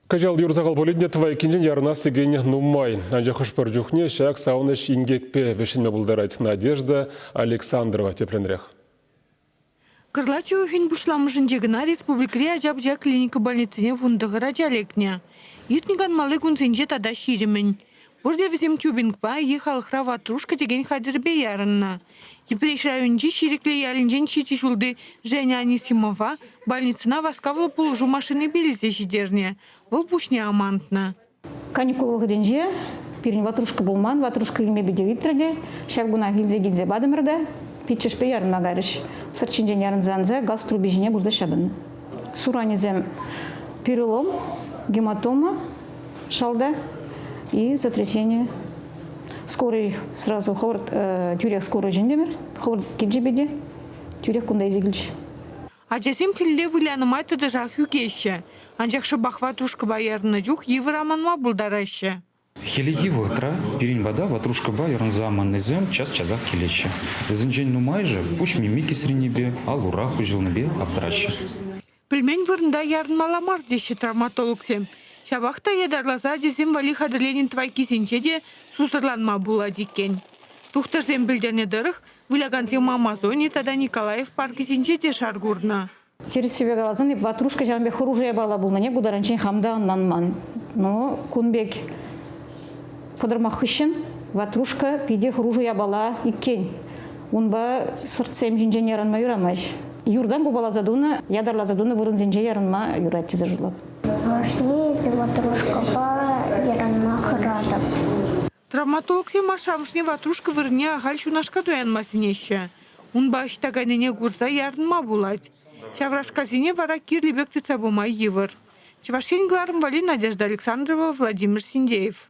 Кӑҫал юр сахал пулин те тӑвайккинчен ярӑнас текен нумай. Анчах хӑш-пӗр чухне ҫак савӑнӑҫ инкекпе вӗҫленме пултарать. Надежда Александрова тӗплӗнрех. Кӑрлач уйӑхӗн пуҫламӑшӗнче кӑна республикӑри ача-пӑча клиника больницине 19 ача лекнӗ. Иртнӗ канмалли кунсенче тата ҫирӗмӗн. Пурте вӗсем тюбингпа е халӑхра ватрушка текен хатӗрпе ярӑннӑ. Йӗпреҫ районӗнчи Ҫирӗклӗ ялӗнчен ҫичӗ ҫулти Женя Анисимова больницӑна васкавлӑ пулӑшу машинипе илсе ҫитернӗ. Вӑл пуҫне амантнӑ. Каникул вӑхӑтӗнче пирӗн ватрушка пулман, ватрушка илме питӗ ыйтрӗ те ҫав кунах илсе килсе патӑмӑр та пиччӗшпе ярӑнма кайрӗҫ. Сӑрт ҫинчен ярӑнса анса газ труби ҫине пырса ҫапӑннӑ. Суранӗсем перелом, гематома шалта и сотрясение. Скорый сразу хӑвӑрт тӳрех скорый чӗнтӗмӗр. Хӑвӑрт килчӗ питӗ. Тӳрех кунта илсе килчӗҫ. Ачасем хӗлле вылянӑ май тӑтӑшах ӳкеҫҫӗ. Анчах шӑпах ватрушкӑпа ярӑннӑ чух йывӑр аманма пултараҫҫӗ. Хӗллехи вӑхӑтра пирӗн пата ватрушкӑпа ярӑнса аманнисем час-часах килеҫҫӗ. Вӗсенчен нумайӑшӗ пуҫ мими кисреннипе, ал-ура хуҫӑлнипе аптӑраҫҫӗ. Пӗлмен вырӑнта ярӑнмалла мар теҫҫӗ травматологсем. Ҫавах та ятарласа ачасем валли хатӗрленӗ тӑвайккисенче те сусӑрланма пулать иккен. Тухтӑрсем пӗлтернӗ тӑрӑх, вылякансем Амазони тата Николаев паркӗсенче те шар курнӑ. Тӗрӗссипе каласан, эп ватрушка ҫавӑн пек хӑрушӑ япала пулнине ку таранччен хам та ӑнланман. Ну, кун пек пӑтӑрмах хыҫҫӑн ватрушка питӗ хӑрушӑ япала иккен. Унпа сӑртсем ҫинчен ярӑнма юрамасть. Юртан купаласа тунӑ, ятарласа тунӑ вырӑнсенче ярӑнма юрать тесе шутлап. Малашне эпӗ ватрушкӑпа ярӑнма хӑратӑп. Травматологсем ашшӗ-амӑшне ватрушка вырӑнне ахаль ҫунашка туянма сӗнеҫҫӗ. Унпа ӑҫта кайнине курса ярӑнма пулать. Ҫаврашкасене вара кирлӗ пек тытса пыма йывӑр. Чӑваш Ен кӑларӑм валли Надежда Александрова, Владимир Синдеев.